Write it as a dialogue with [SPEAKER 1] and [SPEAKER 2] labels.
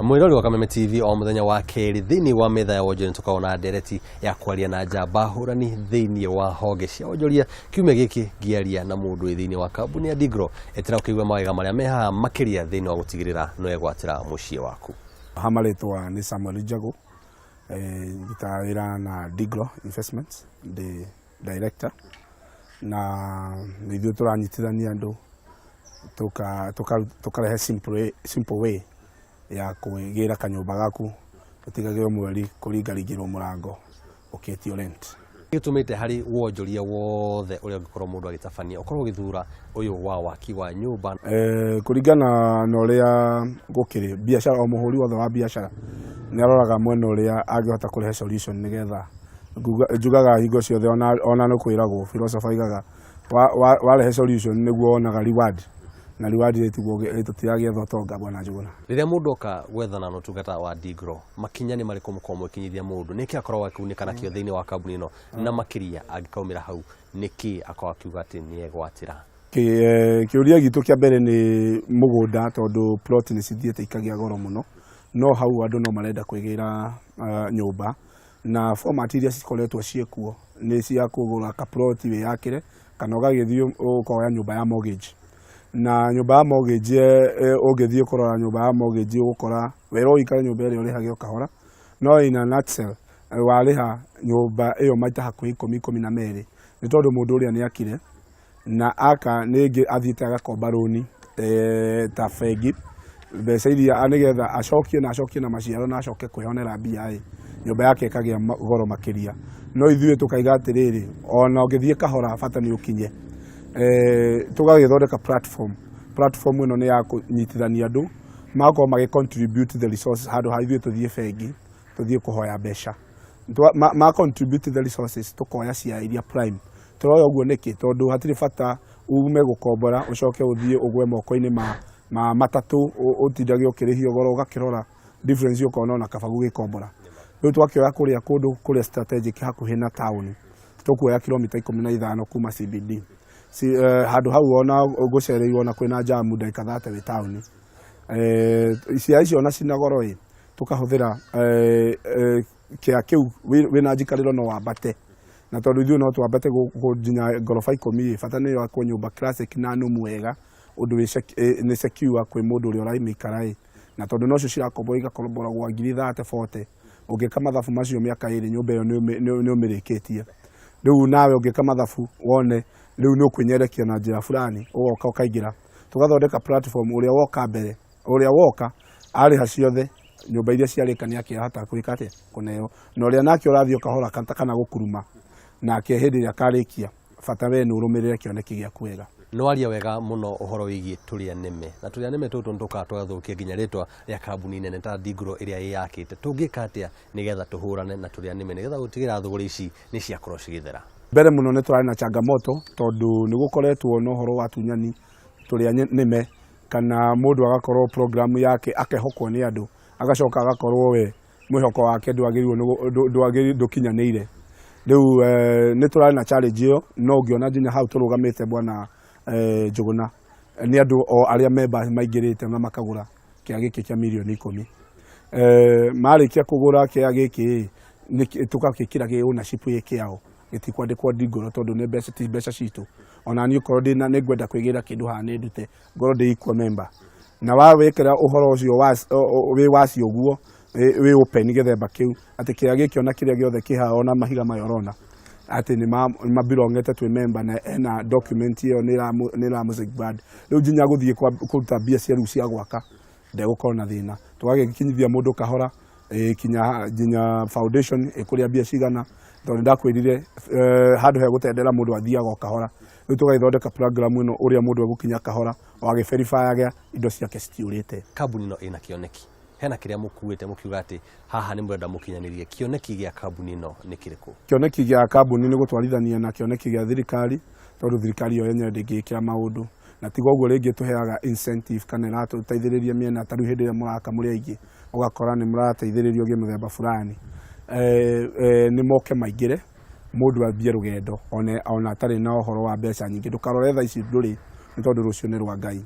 [SPEAKER 1] Mwĩrori wa Kameme TV, o mũthenya wa kerĩ thĩinĩ wa metha ya wonjoria nĩtũkoragwo na ndereti ya kwaria na njamba hũrani thĩinĩ wa honge cia wonjoria. Kiumia gĩkĩ ngĩaria na mũndũ wĩ thĩinĩ wa kambuni ya Digro. Etera ũkĩigua mawega marĩa me haha makĩria thĩinĩ wa gũtigĩrĩra nĩwegwatĩra mũciĩ waku.
[SPEAKER 2] Ha marĩtwa nĩ Samuel Njagu, ndutaga wĩra na Digro Investments, ndĩ director, na nĩ ithuĩ tũranyitithania andũ tũkarehe simple way ya kwĩgĩra kanyũmba gaku, ũtigage o mweri kũringaringĩrwo mũrango ũkĩtio rent.
[SPEAKER 1] Gĩtũmĩte harĩ wonjoria wothe ũrĩa ũngĩkorwo mũndũ agĩtabania ũkorwo ũgĩthura ũyũ wa waki wa nyũmba.
[SPEAKER 2] Kũringana na ũrĩa gũkĩrĩ biacara, o mũhũri wothe wa biacara nĩ aroraga mwena ũrĩa angĩhota kũrehe solution, nĩgetha njugaga hingo ciothe, ona nĩ kwĩragwo philosopher aigaga warehe solution nĩguo wonaga reward, na reward ĩtiguo tũtiragĩetha ũtonga, bwana Njuguna.
[SPEAKER 1] Rĩrĩa mũndũ oka gwethana na ũtungata wa Digro, makinya nĩ marĩkũ mũkorwo mũkinyithia mũndũ, nĩkĩ akoragwo akĩgunĩka nakĩo thĩinĩ wa kambuni ĩno, na makĩria angĩkaumĩra hau nĩkĩ akoragwo akiuga atĩ nĩ egwatĩra?
[SPEAKER 2] Kĩũria gitũ kĩa mbere nĩ mũgũnda, tondũ plot nĩ cithiĩte ikagĩa goro mũno, no hau andũ no marenda kwĩgĩra nyũmba, na format iria cikoretwo ciĩkuo nĩ cia kũgũra ka plot wĩyakĩre, kana ũgagĩthiĩ ũkoya nyũmba ya mortgage. Na nyũmba ya mortgage, ũngĩthiĩ kũrora nyũmba ya mortgage, ũgũkora wera ũikare nyũmba ĩrĩa ũrĩhage o kahora, no in a nutshell warĩha nyũmba ĩyo maita hakuhĩ 10, 12, nĩ tondũ mũndũ ũrĩa nĩ akire na aka nĩngĩ athiĩte agakomba rũni ta bengi mbeca iria nĩgetha acokie na acokie na maciaro na acoke kwĩonera mbia ĩ nyũmba yake ĩkagĩa goro makĩria. No ithuĩ tũkaiga atĩrĩrĩ, ona ũngĩthiĩ kahora bata nĩ ũkinye. Tũgagĩthondeka platform. Platform ĩno nĩ ya kũnyitithania andũ magakorwo magĩ contribute the resources handũ ha ithuĩ tũthiĩ bengi tũthiĩ kũhoya mbeca. Ma contribute the resources, tũkoya cia iria prime. Tũroya ũguo nĩkĩ? Tondũ hatirĩ bata ume gũkombora ũcoke ũthiĩ ũgwe moko-inĩ ma matatũ, ũtindage ũkĩrĩhio goro, ũgakĩrora difference ũkona ona kaba gũgĩkombora. Rĩu twakĩoya kũrĩa kũndũ kũrĩa strategic hakuhĩ na taũni, tũkuoya kilomita 15 kuma CBD. Handũ hau ona gũcereirwo ona kwĩna jamu ndagĩka 30 wĩ taũni. Cia icio ona cina goro ĩ tũkahũthĩra kĩa kĩu wĩna njikarĩro no wambate, na tondũ ithuĩ no twambate nginya ngoroba 10 ĩ, bata nĩ yakwo nyũmba classic na nũmu wega, ũndũ nĩ secure kwĩ mũndũ ũrĩa ũramĩikara ĩ, na tondũ nocio cirakombwo igakomboragwo ngiri 30, 40, ũngĩka mathabu macio mĩaka 2 nyũmba ĩyo nĩ ũmĩrĩkĩtie. Rĩu nawe ũngĩka mathabu wone rĩu nĩ ũkwĩnyerekia na njĩra fulani, ũgoka ũkaingĩra. Tũgathondeka platform ũrĩa woka mbere, ũrĩa woka arĩha ciothe nyũmba iria ciarĩka nĩ akĩhota gwĩka atĩa, kũneo, na ũrĩa nake ũrathiĩ ũkahora kana gũkuruma nake hĩndĩ ĩrĩa akarĩkia, bata we nĩ ũrũmĩrĩre kĩoneki gĩaku wega.
[SPEAKER 1] Nĩwaria wega mũno ũhoro wĩgiĩ tũrĩa nĩme, na tũrĩa nĩme tũtũ nĩtũkaga tũgathũkia nginya rĩtwa rĩa kambuni nene ta Digro ĩrĩa ĩyakĩte. Tũngĩka atĩa nĩgetha tũhũrane na tũrĩa nĩme nĩgetha gũtigĩrĩra thũgũrĩ ici nĩ ciakorwo cigĩthera?
[SPEAKER 2] Mbere mũno nĩ tũrarĩ na changamoto, tondũ nĩ gũkoretwo na ũhoro wa tunyani tũrĩa nĩme, kana mũndũ agakorwo program yake akehokwo nĩ andũ, agacoka agakorwo we mwĩhoko wake ndwagĩrĩirwo ndũkinyanĩire. Rĩu nĩ tũrarĩ na challenge ĩyo, no ũngĩona nginya hau tũrũgamĩte, bwana Njuguna, nĩ andũ o arĩa memba maingĩrĩte na makagũra kĩa gĩkĩ kĩa mirioni 10. Marĩkia kũgũra kĩa gĩkĩ, tũgagĩkĩra gĩ ownership ĩ kĩao, gĩtikwandĩkwo Ndingũrũ tondũ nĩ mbeca, ti mbeca citũ. Ona niĩ okorwo ndĩna nĩ ngwenda kwĩgĩra kĩndũ haha nĩ ndute ngorwo ndĩ equal member, na wawĩkĩra ũhoro ũcio wĩ waci ũguo wĩ open gĩthemba kĩu atĩ kĩrĩa gĩkĩ ona kĩrĩa gĩothe kĩ haha, ona mahiga maya ũrona atĩ nĩ mabirongete twĩ member, na ena document ĩyo nĩ ĩramũ safeguard. Rĩu nginya gũthiĩ kũruta mbia cia rĩu cia gwaka ndegũkorwo na thĩna. Tũgagĩkinyithia mũndũ kahora kinya nginya foundation ĩkũrĩa mbia cigana, tondũ ndakwĩrire handũ he gũtendera mũndũ athiaga o kahora. Rĩu tũgagĩthondeka program ĩno ũrĩa mũndũ egũkinya kahora o agĩberibayaga indo ciake citiũrĩte.
[SPEAKER 1] Kambuni ĩno ĩna kĩoneki, hena kĩrĩa mũkuĩte mũkiuga atĩ haha nĩ mũrenda mũkinyanĩrie. Kĩoneki gĩa kambuni ĩno nĩ kĩrĩkũ?
[SPEAKER 2] Kĩoneki gĩa kambuni nĩ gũtwarithania na kĩoneki gĩa thirikari, tondũ thirikari yo yenyewe ndĩngĩkĩra maũndũ, na tiga ũguo rĩngĩ tũheaga incentive kana ĩratũteithĩrĩria mĩena, ta rĩu hĩndĩ ĩrĩa mũraka mũrĩ aingĩ, ũgakora nĩ mũrateithĩrĩrio gĩmũthemba fulani. Nĩ moke maingĩre mũndũ ambie rũgendo ona atarĩ na ũhoro wa mbeca nyingĩ. Ndũkarore thaa ici ndũrĩ, nĩ tondũ rũciũ nĩ rwa Ngai.